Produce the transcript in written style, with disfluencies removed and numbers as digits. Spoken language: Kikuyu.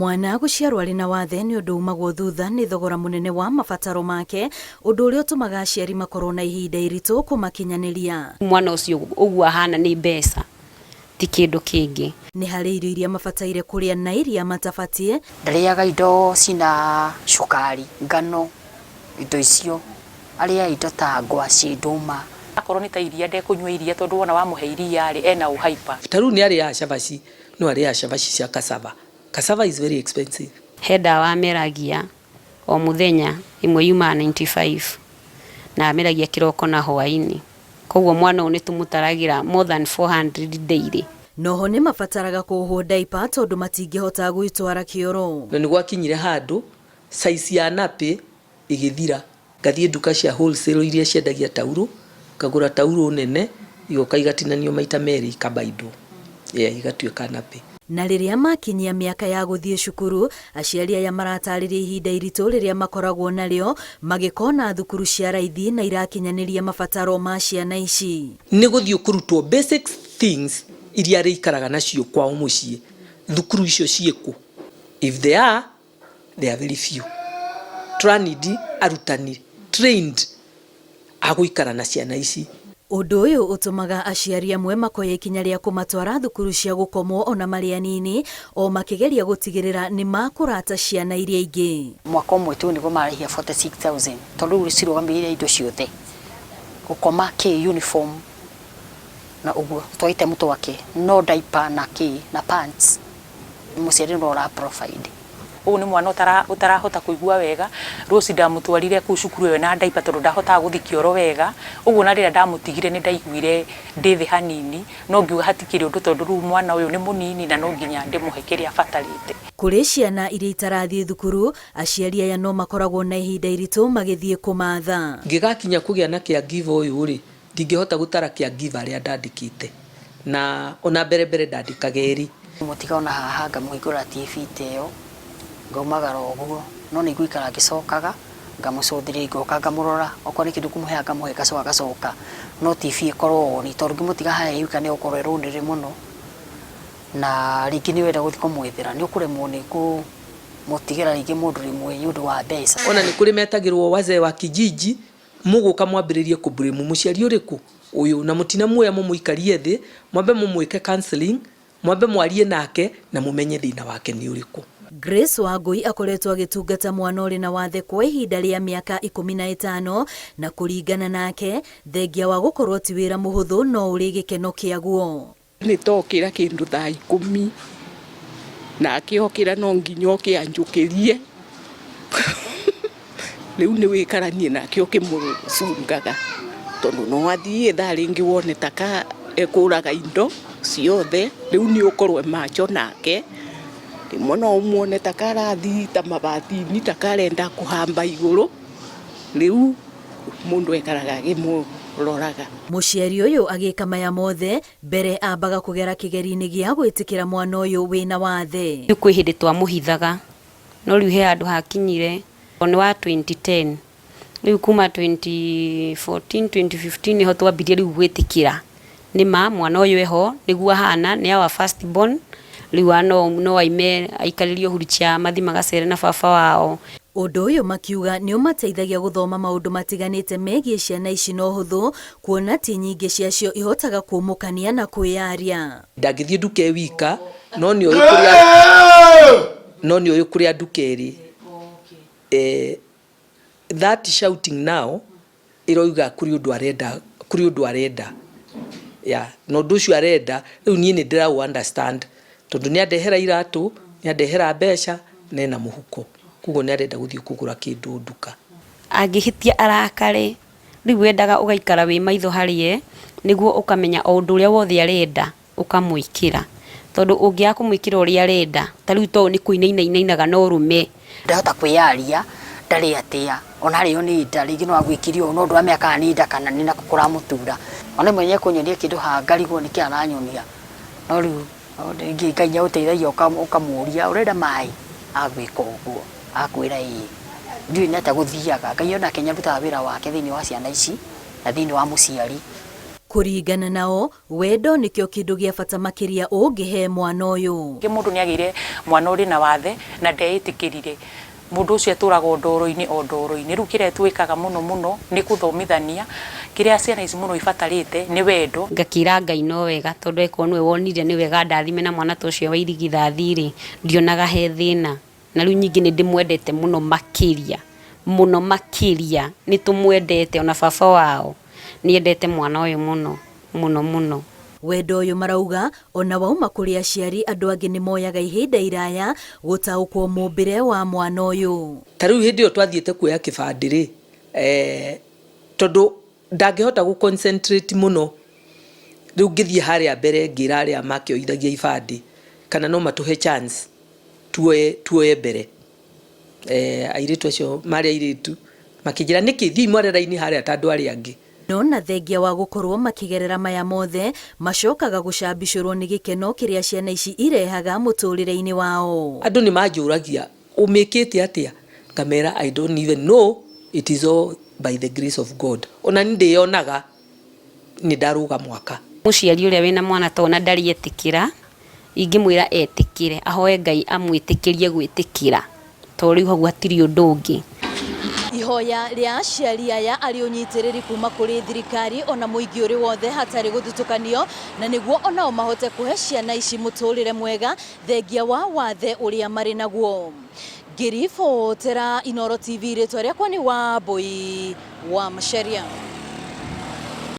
Mwana gũciarwo arĩ na wathe nĩ ũndũ umagwo thutha nĩ thogora mũnene wa mabataro make, ũndũ ũrĩa ũtũmaga aciari makorwo na ihinda iritũ kũmakinyanĩria. Mwana ũcio ũguo ahana nĩ mbeca, ti kĩndũ kĩngĩ. Nĩ harĩ irio iria mabataire kũrĩa na iria matabatiĩ. Ndarĩaga indo cina cukari, ngano, indo icio. Arĩaga indo ta ngwacĩ, ndũma. Akorwo nĩ ta iria ndekũnyua iria tondũ wona wamũhe iria rĩ, ena ũ hyper. Ta rĩu nĩ arĩaga cabaci, no arĩaga cabaci cia cassava. Cassava is very expensive. He ndawa ameragia o mũthenya, ĩmwe yumaga 95 na ameragia kĩroko na hwaĩ-inĩ. Koguo mwana ũyũ nĩ tũmũtaragĩra more than 400 daily. Noho nĩ mabataraga kuohwo diaper tondũ matingĩhota gwĩtwara kĩoro. Na nĩ gwakinyire handũ size ya nappy ĩgĩthira. Ngathiĩ nduka cia wholesale iria ciendagia taurũ, ngagũra taurũ nene, igoka igatinanio maita merĩ ikabaindwo, yeah, igatuĩka nappy. Na rĩrĩa makinyia mĩaka ya gũthiĩ cukuru, aciari aya maratarĩria ihinda iritũ rĩrĩa makoragwo narĩo magĩkona thukuru cia raithi na irakinyanĩria mabataro ma ciana ici. Nĩ gũthiĩ kũrutwo basic things iria arĩikaraga nacio kwao mũciĩ, thukuru icio ciĩkũ? If they are, they are very few. Tũranindi arutani trained a gũikara na ciana ici. Ũndũ ũyũ ũtũmaga aciari amwe makoya ikinya rĩa kũmatwara thukuru cia gũkomwo ona marĩ anini, o makĩgeria gũtigĩrĩra nĩ makũrata ciana iria ingĩ. Mwaka ũmwe tu nĩguo marĩhia 46,000 tondũ rĩu cirũgamĩrĩire indo ciothe, gũkoma kĩ uniform na ũguo tũ item twake, no diaper na kĩ na pants, mũciari nĩwe ũra provide. Ũyũ nĩ mwana ũtarahota kũigua wega. Rose ndamũtwarire kũu cukuru ĩyo na diaper tondũ ndahotaga gũthiĩ kĩoro wega. Ũguo na rĩrĩa ndamũtigire nĩ ndaiguire ndĩ thĩ hanini, no ngiuga hatikĩrĩ ũndũ tondũ rĩu mwana ũyũ nĩ mũnini na no nginya ndĩmũhe kĩrĩa abatarĩte. Kũrĩ ciana iria itarathiĩ thukuru, aciari aya no makoragwo na ihinda iritũ magĩthiĩ kũmatha. Ngĩgakinya kũgĩa na caregiver ũyũ rĩ, ndingĩhota gũtara caregiver arĩa ndandĩkĩte, na ona mbere mbere ndandĩkaga erĩ. Mũtiga ona haha ngamũhingũra TV ta ĩyo, ngaumagara ũguo, no nĩ ngũikara ngĩcokaga, ngamũcũthĩrĩria, ngoka ngamũrora, okorwo nĩ kĩndũ ngũmũheaga ngamũhe ngacoka ngacoka, no TV ĩkorwo on tondũ ũngĩmũtiga harĩa ĩ wika nĩ egũkorwo e lonely mũno, na rĩngĩ nĩ ũrenda gũthiĩ kũmwethera, nĩ ũkũremwo nĩ kũmũtigĩra rĩngĩ mũndũ rĩmwe nĩ ũndũ wa mbeca. Ona nĩ kũrĩ metagĩrwo wazee wa kijiji, mũgũka mwambĩrĩrie kũ blame mũciari ũrĩkũ ũyũ, na mũtinamuoya mũmũikarie thĩ, mwambe mũmwĩke counseling, mwambe mwarie nake na mũmenye thĩna wake nĩ ũrĩkũ. Grace Wangui akoretwo agĩtungata mwana ũrĩ na wathe kwa ihinda rĩa mĩaka 15 na kũringana nake, thengia wa gũkorwo ti wĩra mũhũthũ no ũrĩ gĩkeno kĩaguo. Nĩ tokĩra kĩndũ thaa 10 na akĩokĩra no nginya oke anjũkĩrie. Rĩu nĩ wĩkaranie nake ũkĩmũcungaga tondũ no athiĩ thaa rĩngĩ wone ta ka ekũraga indo ciothe, rĩu nĩ ũkorwo macho nake. Rĩmwe no ũmuone ta karathiĩ ta mabati-inĩ ta karenda kũhamba igũrũ, rĩu mũndũ ekaraga akĩmũroraga. Mũciari ũyũ agĩka maya mothe, mbere ambaga kũgera kĩgeri-inĩ gĩa gwĩtĩkĩra mwana ũyũ wĩna wathe. Rĩu kwĩ hĩndĩ twamũhithaga, no rĩu he handũ hakinyire nĩ wa 2010, rĩu kuma 2014, 2015 nĩho twambirie rĩu gwĩtĩkĩra nĩma mwana ũyũ eho nĩguo ahana, nĩ our first born, rĩu no aime aikarĩrio wheelchair mathiĩ magacere na baba wao. Ũndũ ũyũ makiuga nĩ ũmateithagia gũthoma maũndũ matiganĩte megiĩ ciana ici na ũhũthũ, kuona ti nyingĩ ciacio ihotaga kũmũkania na kwĩyaria. Ndangĩthiĩ nduka e wika, no nĩ ũĩ kũrĩa, no nĩ ũĩ kũrĩa nduka ĩrĩ. That shouting now ĩroiga kũrĩ ũndũ arenda, kũrĩ ũndũ arenda. Yeah, na ũndũ ũcio arenda, rĩu niĩ nĩ ndĩraũ understand tondũ nĩ andehera iratũ, nĩ andehera mbeca, na ena mũhuko. Koguo nĩ arenda gũthiĩ kũgũra kĩndũ nduka. Angĩhĩtia arakare, rĩu wendaga ũgaikara wĩ maitho harĩ ye, nĩguo ũkamenya o ũndũ ũrĩa wothe arenda ũkamwĩkĩra. Tondũ ũngĩaga kũmwĩkĩra ũrĩa arenda, ta rĩu to nĩ kũinaina ainainaga na ũrũme. Ndahota kwĩyaria, ndarĩ atĩa, ona arĩo nĩ nda, rĩngĩ no agwĩkire ũũ, no ndũramenya kana nĩ nda kana nĩ nakũ kũramũtura. Ona rĩmwe nĩ ekũnyonia kĩndũ haha ngarigwo nĩkĩ aranyonia, no rĩu rĩngĩ Ngai nĩ agũteithagia ũkamũria ũrenda maĩ, agagwĩka ũguo, agakwĩra ĩĩ. Ndiũĩ nĩ atĩa gũthiaga, Ngai onake nĩ arutaga wĩra wake thĩinĩ wa ciana ici na thĩinĩ wa mũciari. Kũringana nao, wendo nĩkĩo kĩndũ gĩa bata makĩria ũngĩhe mwana ũyũ. Mũndũ nĩagĩire mwana ũrĩ na wathe na ndeĩtĩkĩrire, mũndũ ũcio atũraga o ndoro-inĩ o ndoro-inĩ. Rĩu kĩrĩa twĩkaga mũno mũno nĩ kũthomithania kĩrĩa ciana ici mũno ibatarĩte nĩ wendo. Ngakĩra Ngai no wega tondũ angĩkorwo nĩwe wonire nĩ wega ndathime na mwana ta ũcio wa irigithathi rĩ, ndionaga he thĩna. Na rĩu ningĩ nĩ ndĩmwendete mũno makĩria, mũno makĩria, nĩ tũmwendete ona baba wao nĩ endete mwana ũyũ mũno mũno mũno. Wendo ũyũ marauga ona wauma kũrĩ aciari andũ angĩ nĩ moyaga ihinda iraya gũtaũkwo mũmbĩre wa mwana ũyũ. Ta rĩu hĩndĩ ĩyo twathiĩte kuoya kĩbandĩ rĩ, tondũ ndangĩhota gũ concentrate mũno, rĩu ngĩthiĩ harĩa mbere ngĩra arĩa makĩoithagia ibandĩ kana no matũhe chance tuoye mbere. Airĩtu acio marĩ airĩtu makĩnjĩra nĩkĩ thiĩ mware raini harĩa ta andũ arĩa angĩ. No na thengia wa gũkorwo makĩgerera maya mothe, macokaga gũcambicũrwo nĩ gĩkeno kĩrĩa ciana ici irehaga mũtũrĩre-inĩ wao. Andũ nĩ manjũragia ũmĩkĩte atĩa, ngamera I don't even know, it is all by the grace of God. Ona nĩ ndĩyonaga nĩ ndarũga mwaka. Mũciari ũrĩa wĩna mwana ta ũyũ na ndarĩ etĩkĩra, ingĩmwĩra etĩkĩre, ahoe Ngai amwĩtĩkĩrie gwĩtĩkĩra, tondũ rĩu hau hatirĩ ũndũ ũngĩ. Ihoya rĩa aciari aya arĩ ũnyitĩrĩri kuma kũrĩ thirikari ona mũingĩ ũrĩ wothe hatarĩ gũthutũkanio, na nĩguo onao mahote kũhe ciana ici mũtũrĩre mwega thengia wa wathe ũrĩa marĩ naguo. Ngĩribotera Inooro TV, rĩtwa rĩakwa nĩ Wambui wa Macharia.